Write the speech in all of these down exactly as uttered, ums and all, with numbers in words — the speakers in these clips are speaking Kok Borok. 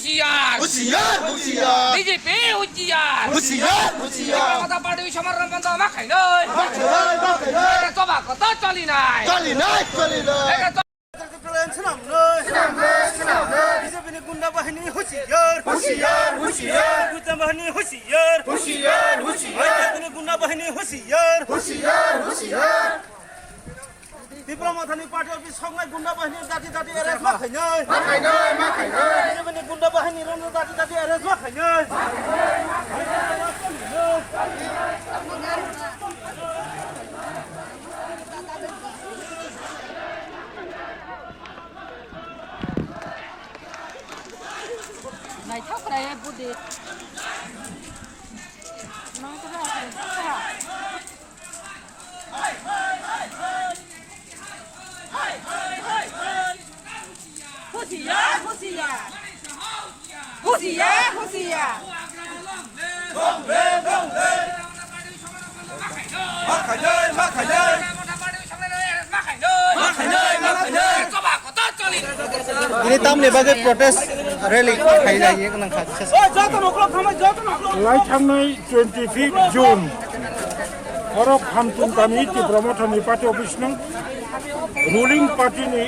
Husiar! Husiar, husiar! B J P husiar! Husiar, husiar! Tipra Motha Party somorron bondo ma khainai! Ma khainai, ma khainai! Ere choba kotor cholinai! Cholinai, cholinai! Ere choba B J P ni gunda bahini husiar! Husiar, husiar! Gunda bahini husiar! Husiar, husiar! B J P ni gunda bahini husiar! Husiar, husiar! Tipra Mothani party office songnai gunda bahini dati dati arrest ma khainai. Ma khainai, ma khainai. B J P ni gunda bahini romno dati dati arrest ma khainai. Naithok krai budi. Husiar, husiar. Husiar, husiar. Ini tamni bagwi protest rally khailaiwi nang kha. Lai thangnai twenty fifth June. Oro Khamtung kami Tipra Mothani party office nung ruling party ni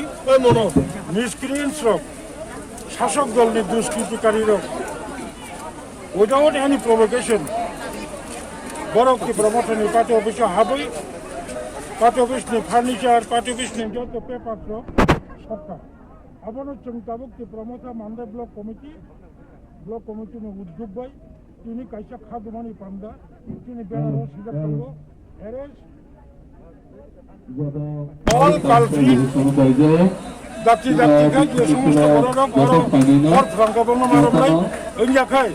miscreants rok, sasok dol ni duskritikari rok, without any provocation, borok Tipra Mothani party office o habwi party office ni furniture, party office ni joto papers rok sokha. Abono chwng tabuk Tipra Motha Mandai Block Committee, Block Committee ni uddog bai tini kaisa khadumani panda, tini banner o swijak tongo, arrest all culprits, dakti dakti kha je somosto borok rok oro hor phrang kwbangma ma romnai wngya khai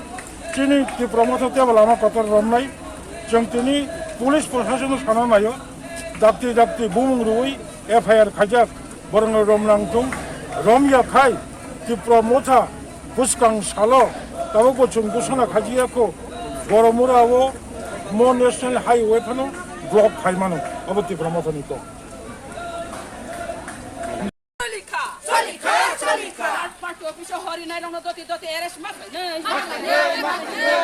chini Tipra Motha tebo lama kotor romnai, chwng tini police proshasano sana naio, dakti dakti bumung rwui F I R khaijak, borokno romnang thung, romya khai Tipra Motha bwskang salo tabukbo chwng gosona khajiya kho, Boromura o mo National Highway phano block khai mano, abo Tipra Mothani kok. Cholikha, cholikha, cholikha. Party office o horinai rokno doti doti arrest ma khainai.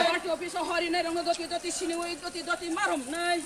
Party office o horinai rokno doti doti siniwi doti doti ma romnai.